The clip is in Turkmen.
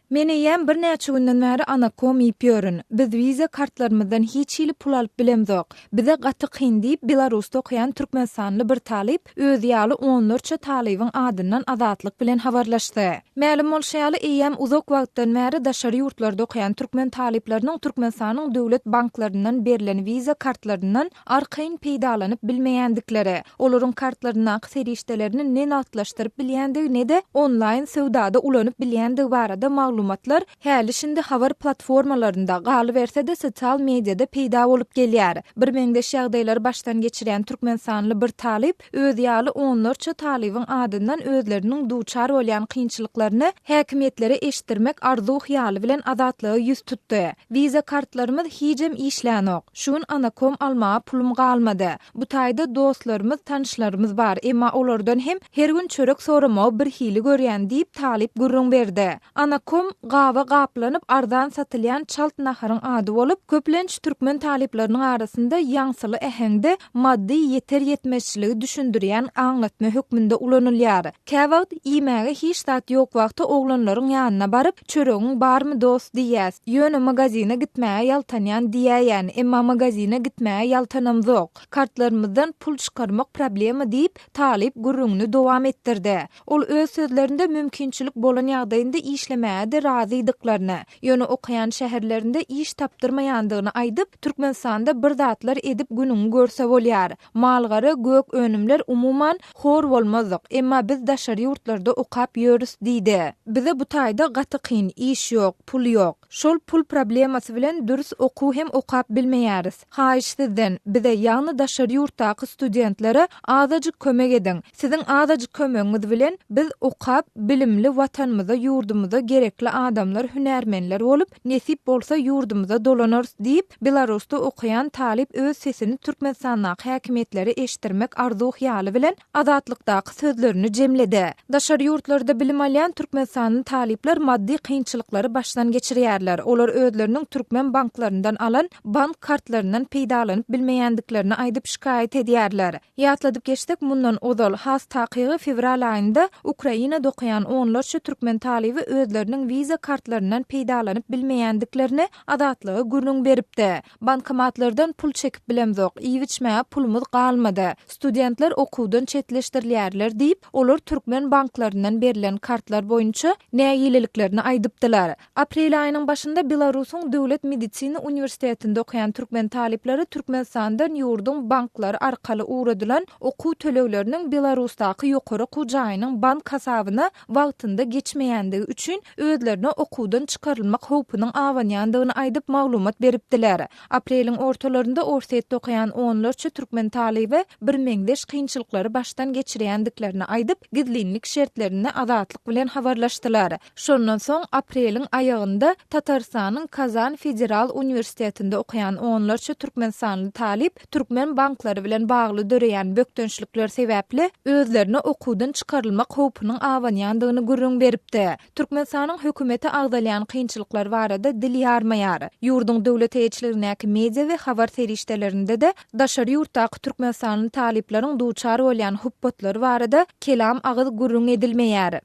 Men eýýäm birnäçe günden bäri anakom iýip ýörün. Biz wiza kartlarymyzdan hiç hili pul alyp bilemzok. Bize gaty kyn diýip, Belarusda okaýan türkmenistanly bir talyp özi ýaly onlarça talybyň adyndan Azatlyk bilen habarlaşdy. Mälim bolşy ýaly, eýýäm uzak wagtdan bäri daşary ýurtlarda okaýan türkmen talyplarynyň Türkmenistanyň döwlet banklaryndan berlen wiza kartlaryndan arkaýyn peýdalanyp bilmeýändikleri, olaryň kartlaryndaky serişdelerini ne nagtlaşdyryp bilýändigi ne-de onlaýn söwdada ulanyp bilýändigi barada maglumatlar häli-şindi habar platformalarynda, galyberse-de sosial mediada peýda bolup gelýär. Birmeňzeş ýagdaýlary başdan geçirýän türkmenistanly bir talyp özi ýaly onlarça talybyň adyndan özleriniň duçar bolýan kynçylyklaryny häkimiýetlere eşitdirmek arzuw-hyýaly bilen Azatlyga ýüz tutdy. Wiza kartlarymyz hijem işlänok. Şu gün anakom almaga pulum galmady. Bu taýda dostlarymyz, tanyşlarymyz bar, emma olardan hem her gün çörek soramagy birhili görýän diýip, talyp gürrüň berdi. Anakom, gaba gaplanyp arzan satylýan çalt naharyň ady bolup, köplenç türkmen talyplarynyň arasynda ýaňsyly äheňde maddy ýeter-ýetmezçiligi düşündirýän aňlatma hökmünde ulanylýar. Käwagt iýmäge hiç zat ýok wagty oglanlaryň ýanyna baryp, Çöregiň barmy dost diýýäs. Ýöne magazine gitmäge ýaltanýan diýäýän, emma magazine gitmäge ýaltanamzok. Kartlarymyzdan pul çykarmak problema diýip, talyp gürrüňini dowam etdirdi. Ol öz sözlerinde mümkinçilik bolan ýagdaýynda işlemäge-de razydyklaryny, ýöne okaýan şäherlerinde iş tapdyrmaýandygyny aýdyp, Türkmenistanda bir zatlar edip günüňi görse bolýar. Mal-gara, gök önümler umuman, hor bolmazdyk, emma biz daşary ýurtlarda okap ýörüs diýdi. Bize bu taýda gaty kyn, iş ýok, pul ýok. Şol pul problemasy bilen dürs okuw hem okap bilmeýäris. Haýyş sizden, bize ýagny daşary ýurtdaky studentlere azajyk kömek ediň. Siziň azajyk kömegiňiz bilen biz okap, bilimli watanymyza ýurdumyza gerekli adamlar hünärmenler bolup, nesip bolsa ýurdumyza dolanarys diýip, Belarusda okaýan talyp öz sesini Türkmenistandaky häkimiýetlere eşitdirmek arzuw-hyýaly bilen Azatlykdaky sözlerini jemledi. Daşary ýurtlarda bilim alýan türkmenistanly talyplar maddy kynçylyklary başdan geçirýärler. Olar özleriniň türkmen banklaryndan alan bank kartlaryndan peýdalanyp bilmeýändiklerini aýdyp şikaýat edýärler. Ýatladyp geçsek, mundan ozal, has takygy fewral aýynda Ukrainada okaýan onlarça türkmen talyby özleriniň wiza kartlaryndan peýdalanyp bilmeýändiklerini Azatlyga gürrüň beripdi. Bankomatlardan pul çekip bilemzok, iýip-içmäge pulumyz galmady. Studentler okuwdan çetleşdirilýärler diýip, olar türkmen banklaryndan berlen kartlar boýunça nägileliklerini aýdypdylar. Aprel aýynyň başynda Belarusyň Döwlet medisina uniwersitetinde okaýan türkmen talyplary Türkmenistandan ýurduň banklary arkaly ugradylan okuw tölegleriniň Belarusdaky ýokary okuw jaýynyň bank hasabyna wagtynda geçmeýändigi üçin özlerine okuwdan çykarylmak howpunyň abanýandygyny aýdyp maglumat beripdiler. Apreliň ortalarynda Orsýetde okaýan onlarça türkmen talyby birmeňzeş kynçylyklary başdan geçirýändiklerini aýdyp, gizlinlik şertlerinde Azatlyk bilen habarlaşdylar. Şondan soň apreliň aýagynda Tatarystanyň Kazan federal uniwersitetinde okaýan onlarça türkmenistanly talyp türkmen banklary bilen bagly döreýän bökdençlikler sebäpli özlerine okuwdan çykarylmak howpunyň abanýandygyny gürrüň beripdi. Türkmenistanyň hökümeti agzalýan kynçylyklar barada dil ýarmaýar. Ýurduň döwlet eýeçiligindäki media we habar serişdelerinde-de daşary ýurtdaky türkmenistanly talyplaryň duçar bolýan hupbatlary barada kelam agyz gürrüň edilmeýär.